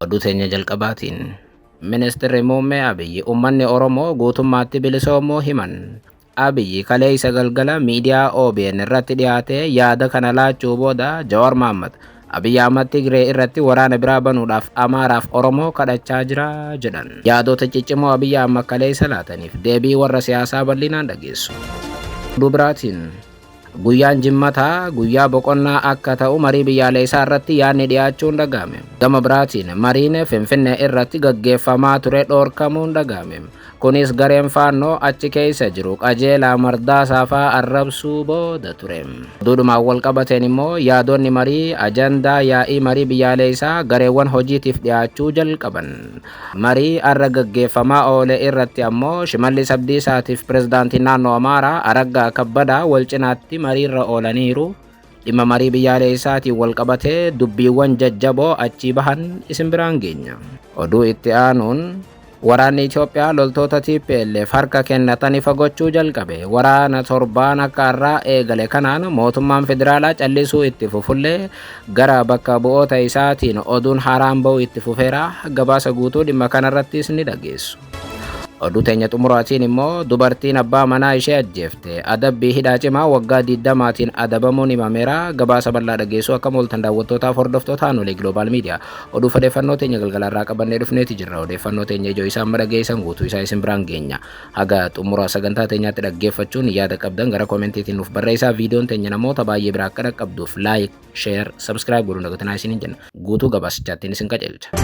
Oduu teenya jalqabaatiin. Ministeerri Muummee Abiyyi uummanni Oromoo guutummaatti bilisoomuu himan. Abiyyi kaleessa galgala miidiyaa OBN irratti dhiyaatee yaada kana laachuu booda Jawaar Mahaammad Abiyyi Ahmad Tigree irratti waraana biraa banuudhaaf Amaaraaf Oromoo kadhachaa jira jedhan. Yaadota ciccimoo Abiyyi Ahmad kaleessa laataniif deebii warra siyaasaa bal'inaan dhageessu. Oduu biraatiin guyyaan jimmataa guyyaa boqonnaa akka ta'u marii biyyaalessaa irratti yaadni dhiyaachuun dhaga'ame. Gama biraatiin mariin Finfinnee irratti gaggeeffamaa ture dhoorkamuun dhaga'ame. Kunis gareen faannoo achi keessa jiru qajeelaa mardaasaa fa'aa arrabsuu booda ture. Oduudhumaan wal qabateen immoo yaadonni marii ajandaa yaa'ii marii biyyaalessaa gareewwan hojiitiif dhiyaachuu jalqaban. Marii arra gaggeeffamaa oole irratti ammoo Shimallis Abdiisaatiif pirezidaantiin naannoo Amaaraa Araggaa Kabbadaa wal cinaatti mariirra oolaniiru. Dhimma marii biyyaalessaatiin wal qabatee dubbiiwwan jajjaboo achii bahan isin biraan geenya. Oduu itti aanuun waraanni Itoophiyaa loltoota TPLF harka kennatan ifa gochuu jalqabe. Waraana torbaan akka har'aa eegale kanaan mootummaan federaalaa callisuu itti fufullee gara bakka bu'oota isaatiin oduun haaraan ba'u itti fufeera. Gabaasa guutuu dhimma kanarrattis ni dhageessu. Oduu teenya xumuraatiin immoo dubartiin abbaa manaa ishee ajjeefte adabbii hidhaa cimaa waggaa 20tiin adabamuun himameera. Gabaasa bal'aa dhageessuu akka mooltan daawwattootaaf hordoftoota Aanolee Global Media. Oduu odeeffannoo teenya galgala irraa qabannee dhufneeti jirra. Odeeffannoo teenya ijoo isaan dhageessan guutuu isaa isin biraan geenya. Haga xumura sagantaa teenyaatti dhaggeeffachuun yaada qabdan gara koomentiitiin nuuf barreessaa. Viidiyoon teenya namoota baay'ee biraa akka dhaqqabduuf like, share, subscribe godhuun dagatinaa isiniin jenna. Guutuu gabaasichaattiin isin qajeelcha.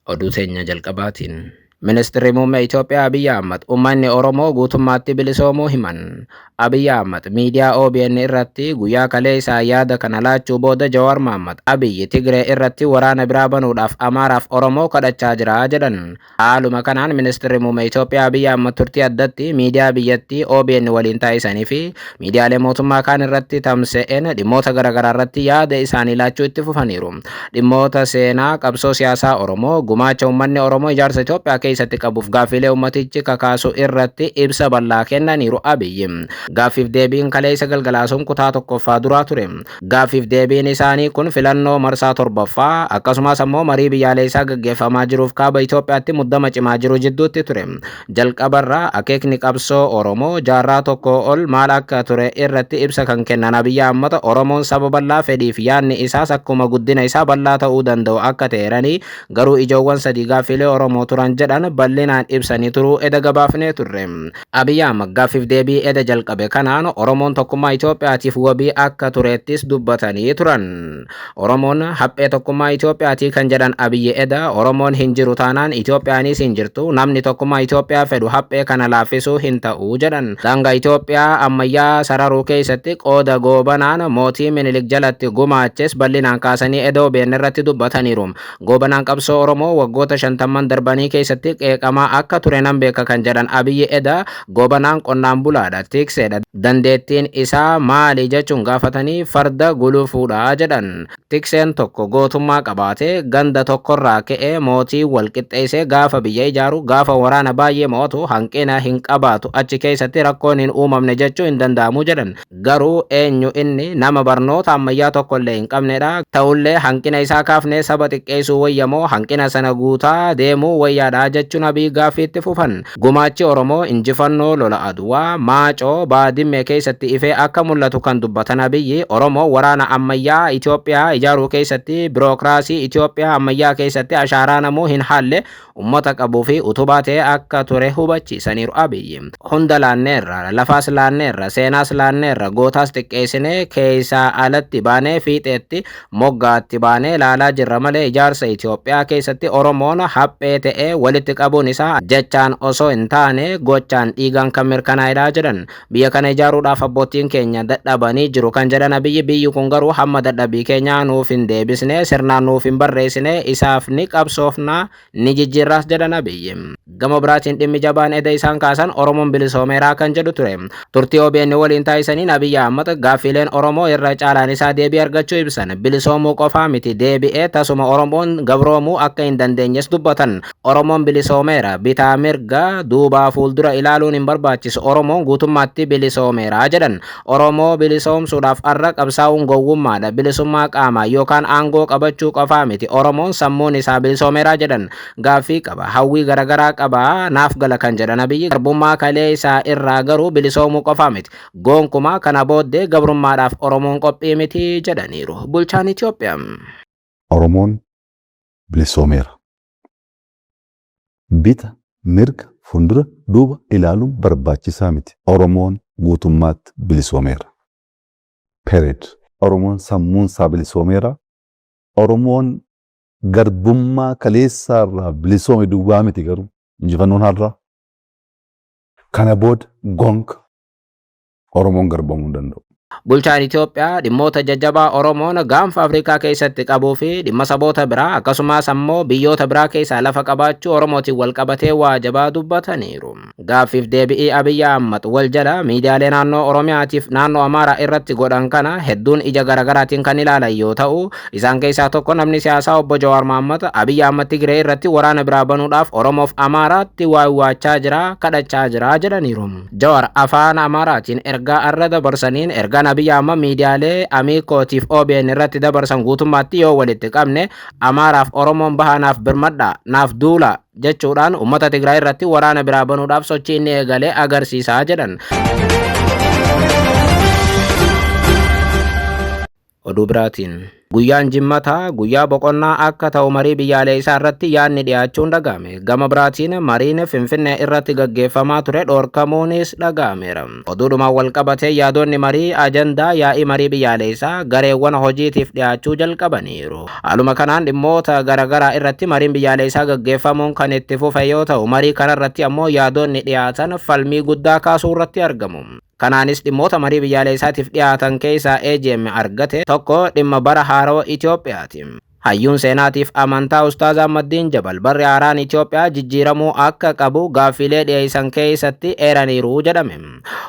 Oduu teenya jalqabaatiin. Ministeerri Muummee Itoophiyaa Abiyyi Ahmad uummanni Oromoo guutummaatti bilisoomuu himan. Abiyyi Ahmad miidiyaa OBN irratti guyyaa kaleessaa yaada kana laachuu booda Jawaar Mahaammad Abiyyi Tigree irratti waraana biraa banuudhaaf Amaaraaf Oromoo kadhachaa jira jedhan. Haaluma kanaan Ministeerri Muummee Itoophiyaa Abiyyi Ahmad turtii addatti miidiyaa biyyattii OBN waliin taasisanii fi miidiyaalee mootummaa kaan irratti tamsa'een dhimmoota garaagaraa irratti yaada isaanii laachuu itti fufaniiru. Dhimmoota seenaa qabsoo siyaasaa Oromoo, gumaacha uummanni Oromoo ijaarsa Itoophiyaa keessatti qabuuf gaaffiilee uummatichi kakaasu irratti ibsa bal'aa kennaniiru Abiyyi. Gaaffiif deebiin kaleessa galgalaasuun kutaa tokkoffaa duraa ture. Gaaffiif deebiin isaanii kun filannoo marsaa torbaffaa akkasumas ammoo marii biyyaalessaa gaggeeffamaa jiruuf kaaba Itoophiyaatti muddama cimaa jiru jidduutti ture. Jalqabarraa akeekni qabsoo Oromoo jaarraa tokko ol maal akka ture irratti ibsa kan kennan Abiyyi Ahmad Oromoon saba bal'aa fedhiif yaadni isaas akkuma guddina isaa bal'aa ta'uu danda'u akka ta'eeranii garuu ijoowwan sadii gaaffiilee Oromoo turan jedhan bal'inaan ibsanii turuu eda gabaafnee turre. Abiyyi Ahmad gaaffiif deebii eda jalqabe kanaan Oromoon tokkummaa Itoophiyaatiif wabii akka turettis dubbatanii turan. Oromoon haphee tokkummaa Itoophiyaatii kan jedhan Abiyyi eda Oromoon hin jiru taanaan Itoophiyaanis hin jirtu, namni tokkummaa Itoophiyaa fedhu haphee kana laaffisuu hin ta'u jedhan. Daangaa Itoophiyaa ammayyaa sararuu keessatti qooda goobanaan mootii Minilik jalatti gumaaches bal'inaan kaasanii eda OBN irratti dubbataniiru. Goobanaan qabsoo Oromoo waggoota 50 darbanii keessatti qeeqamaa akka ture nan beeka kan jedhan Abiyyi eda goobanaan qonnaan bulaadha, tikseedha, dandeettiin isaa maali jechuun gaafatanii farda gulufuudha jedhan. Tikseen tokko gootummaa qabaatee ganda tokkorraa ka'ee mootii wal qixxeessee gaafa biyya ijaaru, gaafa waraana baay'ee mo'atu hanqina hin qabaatu, achi keessatti rakkoon hin uumamne jechuu hin danda'amu jedhan. Garuu eenyu inni nama barnoota ammayyaa tokkollee hin qabnedha. Ta'ullee hanqina isaa kaafnee saba xiqqeessuu wayyamoo hanqina sana guutaa deemuu wayyaadha jechuun Abiyyi gaaffiitti fufan. Gumaachi Oromoo injifannoo lola Aduwaa, Maacoo, Baadimmee keessatti ifee akka mul'atu kan dubbatan Abiyyi Oromoo waraana ammayyaa Itoophiyaa ijaaruu keessatti birookiraasii Itoophiyaa ammayyaa keessatti ashaaraa namuu hin haalle uummata qabuu fi utubaa ta'e akka ture hubachiisaniiru Abiyyi. Hunda laanneerra, lafaas laanneerra, seenaas laanneerra, gootaas xiqqeessinee keessaa alatti baanee fiixeetti moggaatti baanee laalaa jirra malee ijaarsa Itoophiyaa keessatti Oromoon haphee ta'ee walitti qabuun isaa jechaan osoo hin taane gochaan dhiigaan kan mirkanaa'edha jedhan. Biyya kana ijaaruudhaaf abbootiin keenya dadhabanii jiru kan jedhan Abiyyi biyyi kun garuu hamma dadhabii keenyaa nuuf hin deebisne, sirnaan nuuf hin barreessine, isaaf ni qabsoofna, ni jijjiirraas jedhan Abiyyi. Gama biraatiin dhimmi jabaan eda isaan kaasan Oromoon bilisoomeeraa kan jedhu ture. Turtii OBN waliin taasisaniin Abiyyi Ahmad gaaffiileen Oromoo irra caalaan isaa deebii argachuu ibsan. Bilisoomuu qofaa miti deebi'ee tasuma Oromoon gabroomuu akka hin dandeenyes dubbatan. Oromoon bilisoomeera. Bitaa mirga duubaa fuuldura ilaaluun hin barbaachisu. Oromoon guutummaatti bilisoomeera jedhan. Oromoo bilisoomsuudhaaf arra qabsaa'uun gowwummaadha. Bilisummaa qaamaa yookaan aangoo qabachuu qofaa miti. Oromoon sammuun isaa bilisoomeera jedhan. Gaaffii qaba. Hawwii garaagaraa qaba. Naaf gala kan jedhan Abiyyi garbummaa kalee isaa irraa garuu bilisoomuu qofaa miti. Gonkumaa kana booddee gabrummaadhaaf Oromoon qophii miti jedhaniiru. Bulchaan Itoophiyaa. Oromoon bilisoomeera. Bita, mirga, fuuldura, duuba ilaaluun barbaachisaa miti. Oromoon guutummaatti bilisoomeera. Period. Oromoon sammuun isaa bilisoomeera. Oromoon garbummaa kaleessaa irraa bilisoome duwwaa miti garuu injifannoon har'aa. Kana booda gonka Oromoon garbamuu hin danda'u. Bulchaan Itoophiyaa dhimmoota jajjabaa Oromoon gaanfa Afrikaa keessatti qabuu fi dhimma saboota biraa akkasumas ammoo biyyoota biraa keessaa lafa qabaachuu Oromootiin wal qabatee waa jabaa dubbataniiru. Gaaffiif deebi'ii Abiyyi Ahmad wal jala miidiyaalee naannoo Oromiyaatiif naannoo Amaaraa irratti godhan kana hedduun ija garaagaraatiin kan ilaalan yoo ta'u, isaan keessaa tokko namni siyaasaa obbo Jawaar Mohammad Abiyyi Ahmad Tigree irratti waraana biraa banuudhaaf Oromoof Amaaraatti waawwaachaa jira, kadhachaa jira jedhaniiru. Jawaar afaan Amaaraatiin ergaa arra dabarsaniin ergaan Abiyyi Ahmad miidiyaalee Amiikootiif OBN irratti dabarsan guutummaatti yoo walitti qabne Amaaraaf Oromoon bahaa naaf birmadhaa, naaf duula jechuudhaan uummata Tigraay irratti waraana biraa banuudhaaf sochii inni eegale agarsiisaa jedhan. Oduu biraatiin guyyaan jimmataa guyyaa boqonnaa akka ta'u marii biyyaalessaa irratti yaadni dhiyaachuun dhaga'ame. Gama biraatiin mariin Finfinnee irratti gaggeeffamaa ture dhorkamuunis dhaga'ameera. Oduudhumaan wal qabatee yaadonni marii ajandaa yaa'ii marii biyyaalessaa gareewwan hojiitiif dhiyaachuu jalqabaniiru. Haaluma kanaan dhimmoota garaagaraa irratti mariin biyyaalessaa gaggeeffamuun kan itti fufe yoo ta'u, marii kanarratti ammoo yaadonni dhiyaatan falmii guddaa kaasuu irratti argamu. Kanaanis dhimmoota marii biyyaalessaatiif dhiyaatan keessaa AGM argate tokko dhimma bara haarawaa Itoophiyaati. Hayyuun seenaatiif amantaa Ustaaz Ahmaddiin Jabal barri haaraan Itoophiyaa jijjiiramuu akka qabu gaaffiilee dhiyeessan keessatti eeraniiru jedhame.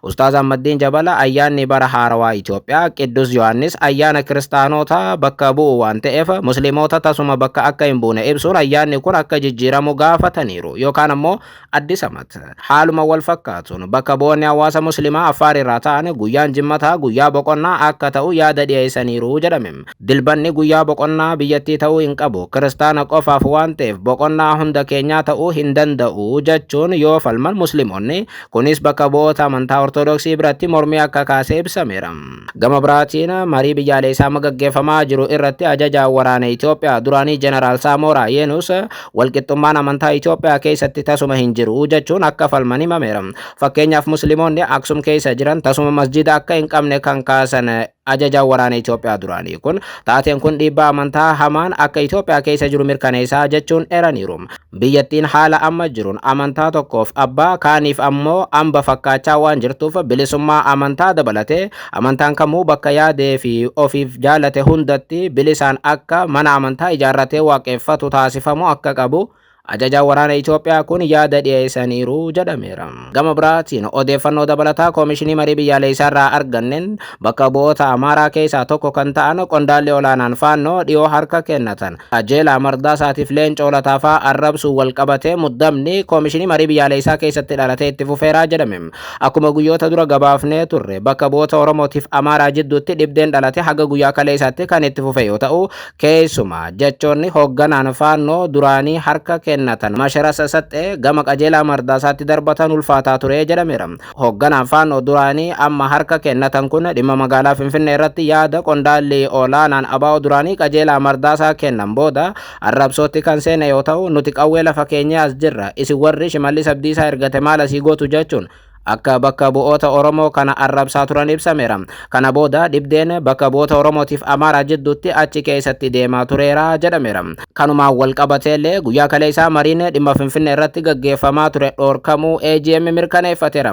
Ustaaz Ahmaddiin Jabal ayyaanni bara haarawaa Itoophiyaa Qiddus Yohaannis ayyaana kiristaanota bakka bu'u waan ta'eef musliimoota tasuma bakka akka hin buune ibsuun ayyaanni kun akka jijjiiramu gaafataniiru yookaan ammoo Addis Amat. Haaluma wal fakkaatuun bakka bu'oonni hawaasa musliimaa Affaar irraa ta'an guyyaan jimmataa guyyaa boqonnaa akka ta'u yaada dhiyeessaniiru jedhame. Dilbanni guyyaa boqonnaa biyyattii ta'uu hin qabu. Kiristaana qofaaf waan ta'eef boqonnaa hunda keenyaa ta'uu hin danda'u jechuun yoo falman musliimonni kunis bakka bu'oota amantaa Ortodoksii biratti mormii akka kaase ibsameera. Gama biraatiin marii biyyaalessaa amma gaggeeffamaa jiru irratti ajajaa waraana Itoophiyaa duraanii Jeneraal Saamoraa Yeenus walqixxummaan amantaa Itoophiyaa keessatti tasuma hin jiru jechuun akka falman himameera. Fakkeenyaaf musliimoonni Aksum keessa jiran tasuma masjida akka hin qabne kan kaasan ajajaa waraana Itoophiyaa duraanii kun taateen kun dhiibbaa amantaa hamaan akka Itoophiyaa keessa jiru mirkaneessaa jechuun eeraniiru. Biyyattiin haala amma jiruun amantaa tokkoof abbaa kaaniif ammoo amba fakkaachaa waan jirtuuf bilisummaa amantaa dabalatee amantaan kamuu bakka yaadee fi ofiif jaalate hundatti bilisaan akka mana amantaa ijaarratee waaqeffatu taasifamu akka qabu ajajaa waraana Itoophiyaa kun yaada dhiyeessaniiru jedhameera. Gama biraatiin odeeffannoo dabalataa koomishinii marii biyyaalessaa irraa arganneen bakka bu'oota Amaaraa keessaa tokko kan ta'an qondaalli olaanaan Faannoo dhiyoo harka kennatan Qajeelaa Mardaasaatiif Leencoo Lataafaa arrabsuu wal qabatee muddamni koomishinii marii biyyaalessaa keessatti dhalatee itti fufeeraa jedhame. Akkuma guyyoota dura gabaafnee turre bakka bu'oota Oromootiif Amaaraa jidduutti dhibdeen dhalate haga guyyaa kaleessaatti kan itti fufe yoo ta'u, keessumaa jechoonni hoogganaan Faannoo duraanii harka kennatan Mashara Sasaxxee gama Qajeelaa Mardaasaatti darbatan ulfaataa ture jedhameera. Hoogganaan Faannoo duraanii amma harka kennatan kun dhimma magaalaa Finfinnee irratti yaada qondaalli olaanaan ABO duraanii Qajeelaa Mardaasaa kennan booda arrabsootti kan seene yoo ta'u, nuti qawwee lafa keenyee as jirra, isin warri Shimallis Abdiisaa ergate maal asii gootu jechuun akka bakka bu'oota Oromoo kana arrabsaa turan ibsameera. Kana booda dhibdeen bakka bu'oota Oromootiif Amaaraa jidduutti achi keessatti deemaa tureera jedhameera. Kanumaan wal qabateellee guyyaa kaleessaa mariin dhimma Finfinnee irratti gaggeeffamaa ture dhorkamuu AGM mirkaneeffateera.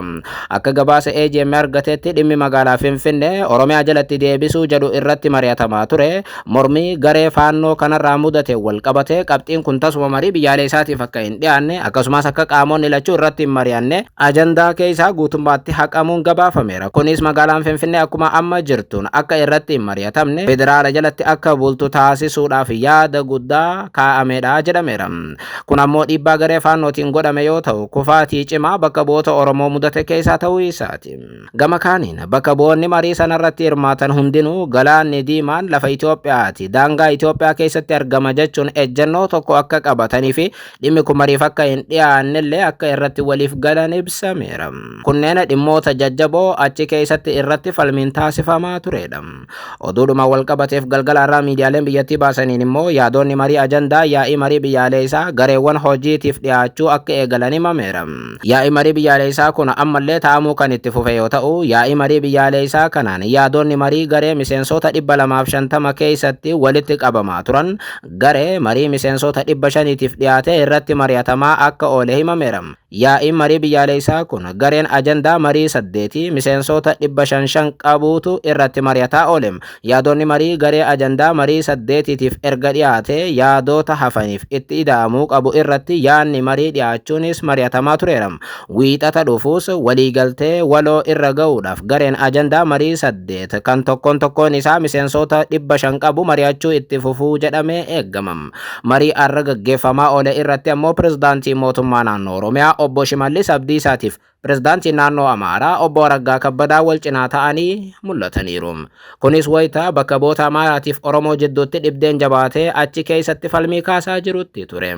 Akka gabaasa AGM argatetti dhimmi magaalaa Finfinnee Oromiyaa jalatti deebisuu jedhu irratti mari'atamaa ture. Mormii garee Faannoo kanarraa mudate wal qabatee qabxiin kun tasuma marii biyyaalessaatiif akka hin dhiyaanne akkasumas akka qaamonni lachuu irratti hin mari'anne ajandaa keessaa isaa guutummaatti haqamuun gabaafameera. Kunis magaalaan Finfinnee akkuma amma jirtuun akka irratti hin mari'atamne federaala jalatti akka bultu taasisuudhaaf yaada guddaa kaa'amedha jedhameera. Kun ammoo dhiibbaa garee faannootiin godhame yoo ta'u, kufaatii cimaa bakka bu'oota Oromoo mudate keessaa ta'uu isaati. Gama kaaniin bakka bu'oonni marii sanarratti hirmaatan hundinuu galaanni diimaan lafa Itoophiyaati, daangaa Itoophiyaa keessatti argama jechuun ejjennoo tokko akka qabatanii fi dhimmi kun mariif akka hin dhiyaannellee akka irratti waliif galan ibsameera. Kunneen dhimmoota jajjaboo achi keessatti irratti falmiin taasifamaa turedha. Oduudhuma wal qabateef galgala irraa miidiyaaleen biyyattii baasaniin immoo yaadonni marii ajandaa yaa'ii marii biyyaalessaa gareewwan hojiitiif dhiyaachuu akka eegalan himameera. Yaa'ii marii biyyaalessaa kun ammallee taa'amuu kan itti fufe yoo ta'u, yaa'ii marii biyyaalessaa kanaan yaadonni marii garee miseensota 250 keessatti walitti qabamaa turan garee marii miseensota 500tiif dhiyaate irratti mari'atamaa akka oole himameera. Yaa'iin marii biyyaalessaa kun gareen ajandaa marii 8 miseensota 505 qabuutu irratti mari'ataa oole. Yaadonni marii garee ajandaa marii 8tiif erga dhiyaate yaadota hafaniif itti ida'amuu qabu irratti yaadni marii dhiyaachuunis mari'atamaa tureera. Wiixata dhufuus waliigaltee waloo irra ga'uudhaaf gareen ajandaa marii 8 kan tokkoon tokkoon isaa miseensota 500 qabu mari'achuu itti fufuu jedhamee eegama. Marii har'a gaggeeffamaa oole irratti ammoo pirezidaantii mootummaa naannoo Oromiyaa obbo Shimallis Abdiisaatiif pirezidaantii naannoo Amaaraa obbo Araggaa Kabbadaa wal cinaa ta'anii mul'ataniiru. Kunis wayitaa bakka bu'oota Amaaraatiif Oromoo jidduutti dhibdeen jabaatee achi keessatti falmii kaasaa jirutti ture.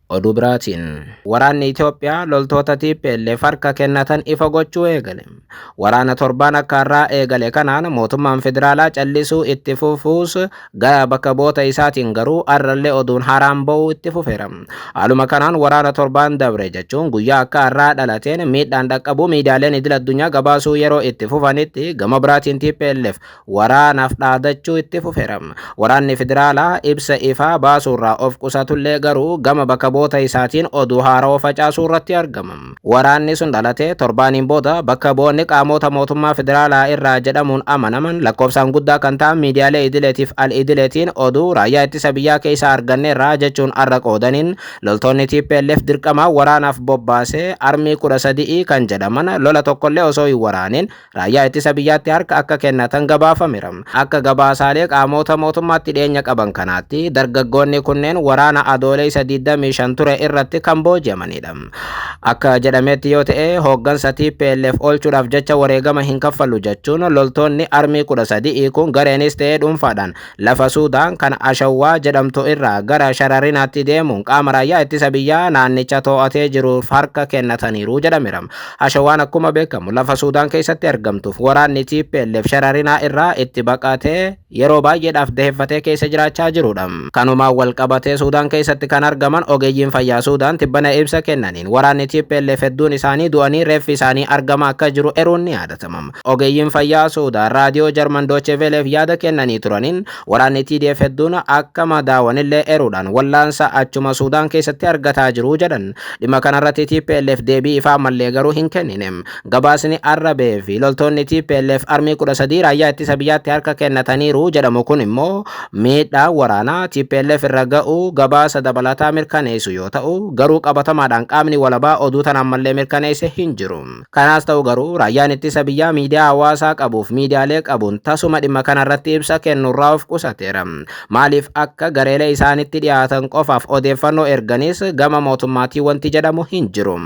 Oduu biraatiin waraanni Itoophiyaa loltoota TPLF harka kennatan ifa gochuu eegale. Waraana torbaan akka har'aa eegale kanaan mootummaan federaalaa callisuu itti fufuus gara bakka bu'oota isaatiin garuu har'allee oduun haaraan ba'uu itti fufeera. Haaluma kanaan waraana torbaan dabre jechuun guyyaa akka har'aa dhalateen miidhaan dhaqqabu miidiyaaleen idil addunyaa gabaasuu yeroo itti fufanitti gama biraatiin TPLF waraanaaf dhaadachuu itti fufeera. Waraanni federaalaa ibsa ifaa baasuurraa of qusatullee garuu gama bakka bu'oota isaatiin oduu haarawaa facaasuu irratti argama. Waraanni sun dhalatee torbaaniin booda bakka bu'oonni qaamota mootummaa federaalaa irraa jedhamuun amanaman lakkoofsaan guddaa kan ta'an miidiyaalee idileetiif al-idileetiin oduu raayyaa ittisa biyyaa keessaa arganneerraa jechuun har'a qoodaniin loltoonni TPLF dirqamaa waraanaaf bobbaasee armii 13 kan jedhaman lola tokkollee osoo hin waraaniin raayyaa ittisa biyyaatti harka akka kennatan gabaafameera. Akka gabaasaalee qaamota mootummaatti dhiyeenya qaban kanaatti dargaggoonni kunneen waraana adoolessa 25 ture irratti kan booji'amanidha. Akka jedhametti yoo ta'e hooggansa TPLF oolchuudhaaf jecha wareegama hin kaffallu jechuun loltoonni armii 13 kun gareenis ta'ee dhuunfaadhaan lafa Suudaan kan Ashawwaa jedhamtu irraa gara Shararinaatti deemuun qaama raayyaa ittisa biyyaa naannicha to'atee jiruuf harka kennataniiru jedhameera. Ashawwaan akkuma beekamu lafa Suudaan keessatti argamtuuf waraanni TPLF Shararinaa irraa itti baqatee yeroo baay'eedhaaf daheeffatee keessa jiraachaa jirudha. Kanumaan wal qabatee Suudaan keessatti kan argaman ogeeyyiin fayyaa Suudaan tibbana ibsa kennaniin waraanni TPLF hedduun isaanii du'anii reeffi isaanii argama akka jiru eruun ni yaadatama. Ogeeyyiin fayyaa Suudaan raadiyoo Jarman Deutsche Welleef yaada kennanii turaniin waraanni TDF hedduun akka madaawanillee eruudhaan wallaansa achuma Suudaan keessatti argataa jiru jedhan. Dhimma kanarratti TPLF deebii ifaa ammallee garuu hin kennine. Gabaasni arrabee fi loltoonni TPLF armii 13 raayyaa ittisa biyyaatti harka kennataniiru jedhamu kun immoo miidhaa waraanaa TPLF irra ga'uu gabaasa dabalataa mirkaneessu yoo ta'u garuu qabatamaadhaan qaamni walabaa oduu tana ammallee mirkaneesse hin jiru. Kanaas ta'u garuu raayyaan ittisa biyyaa miidiyaa hawaasaa qabuuf miidiyaalee qabuun tasuma dhimma kanarratti ibsa kennurraa of qusateera. Maaliif akka gareelee isaanitti dhiyaatan qofaaf odeeffannoo erganis gama mootummaatii wanti jedhamu hin jiru.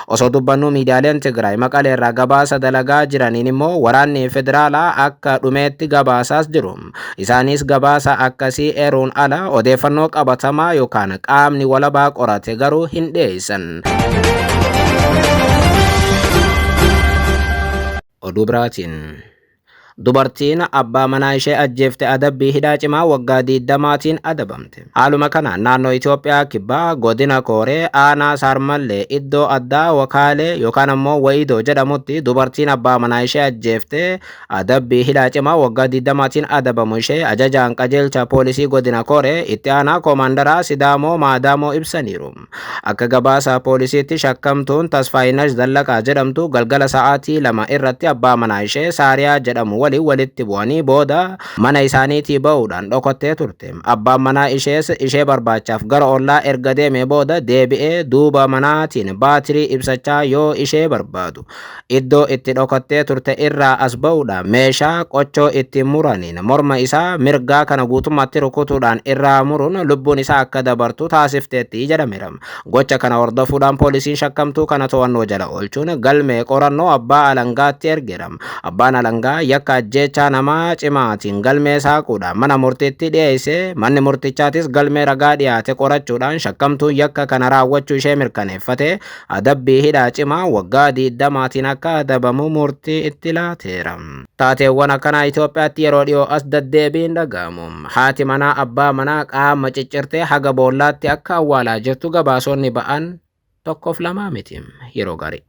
Osoo dubbannu miidiyaaleen Tigraay Maqalee irraa gabaasa dalagaa jiraniin immoo waraanni federaalaa akka dhumeetti gabaasaas jiru. Isaanis gabaasa akkasii eeruun ala odeeffannoo qabatamaa yookaan qaamni walabaa qorate garuu hin dhiyeessan. Oduu biraatiin dubartiin abbaa manaa ishee ajjeefte adabbii hidhaa cimaa waggaa 20tiin adabamte. Haaluma kanaan naannoo Itoophiyaa kibbaa godina Kooree aanaa Saarmallee iddoo addaa Wakaalee yookaan ammoo Wayidoo jedhamutti dubartiin abbaa manaa ishee ajjeefte adabbii hidhaa cimaa waggaa 20tiin adabamu ishee ajajaan qajeelcha poolisii godina Kooree itti aanaa koomaandaraa Sidaamoo Maadaamoo ibsaniiru. Akka gabaasa poolisiitti shakkamtuun Tasfaayinash Zallaqaa jedhamtu galgala sa'aatii 2 irratti abbaa manaa ishee Saariyaa jedhamu waliin walitti bu'anii booda mana isaaniitii ba'uudhaan dhokattee turte. Abbaan manaa ishees ishee barbaachaaf gara ollaa erga deemee booda deebi'ee duuba manaatiin baatirii ibsachaa yoo ishee barbaadu iddoo itti dhokattee turte irraa as ba'uudhaan meeshaa qochoo ittiin muraniin morma isaa mirgaa kana guutummaatti rukutuudhaan irraa muruun lubbuun isaa akka dabartu taasifteetti jedhameera. Gocha kana hordofuudhaan poolisiin shakkamtuu kana to'annoo jala oolchuun galmee qorannoo abbaa alangaatti ergeera. Abbaan alangaa yakka ajjeechaa namaa cimaatiin galmee saaquudhaan mana murtiitti dhiyeesse. Manni murtichaatis galmee ragaa dhiyaate qorachuudhaan shakkamtuun yakka kana raawwachuu ishee mirkaneeffate adabbii hidhaa cimaa waggaa 20tiin akka adabamu murtii itti laateera. Taateewwan akkanaa Itoophiyaatti yeroo dhiyoo as deddeebiin dhaga'amu. Haati manaa abbaa manaa qaama ciccirtee haga boollaatti akka awwaalaa jirtu gabaasonni ba'an tokkoof lamaa miti. Yeroo gaarii.